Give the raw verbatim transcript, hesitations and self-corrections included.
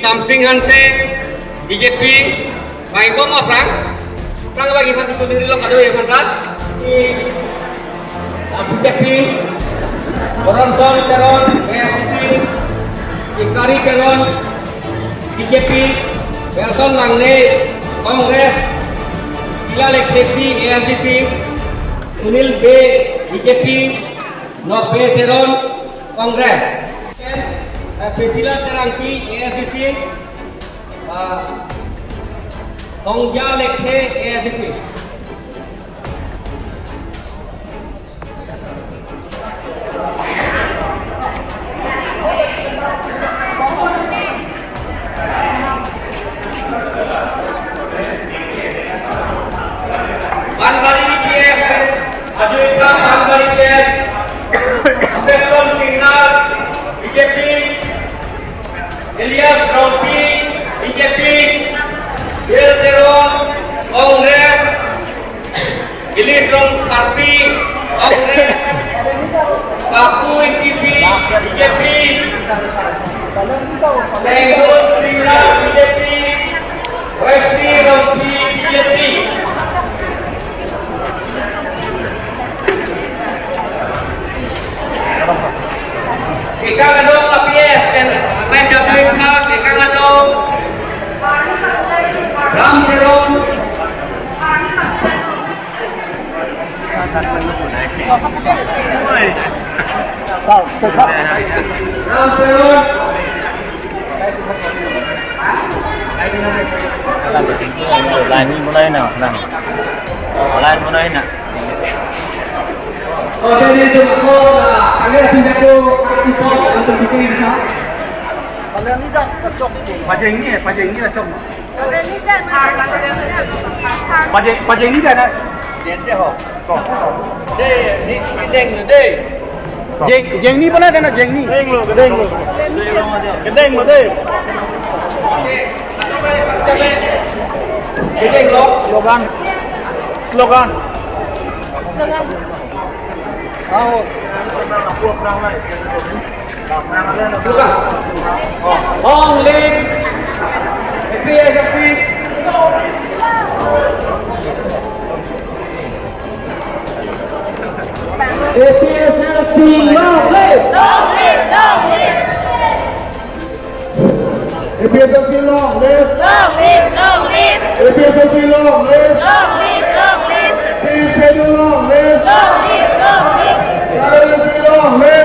Samsing Hanse, B J P, Maibom Asang, Sang bagi satu sendiri lo kado ya, Mas. B J P, Boronson Teron, A I C C, Ikari Teron, B J P, Nelson Langne, Congress, Ila Leksepi, A I C C, Sunil Bey, B J P, Nobe Teron, Congress, eh, Priscilla Terangpi, A I C C, ah, Tongja Lekhe, A I C C. Banbari P F, Ajoy Khan Banbari P F, Ambedkar Singhal, B J P, Elias Rongpi, B J P, Bill Teron, Congress, Gilish Rongpi, Congress, Paku Ingtipi, B J P, Senggol Singla, B J P, Wesley Rongpi, B J P. Kekang ado P F, kan, main jatuh ikha, kekang ado Ram Teron. Ram Teron. Line mulai na, line. Line mulai na. Oh, jadi itu aku, ah, kalian pindah ke parti pos untuk bikin sa. Kalian ini dah cocok. Pajeng ni, eh, pajeng ni lah cocok. Pajeng, pajeng ni dah na. Dente ho. Dei, si kedeng lo dei. Jeng, jeng ni pala dana jeng ni. Kedeng lo, kedeng lo. Kedeng lo dei. Kedeng lo. Slogan. Slogan. Slogan. Long live A P H L C. A P H L C long live. Long live, long live. A P H L C long live. Long live, long live. A P H L C long live. Long live, long live. Sixth Schedule long live. Long live, long live. Tribal L P long live.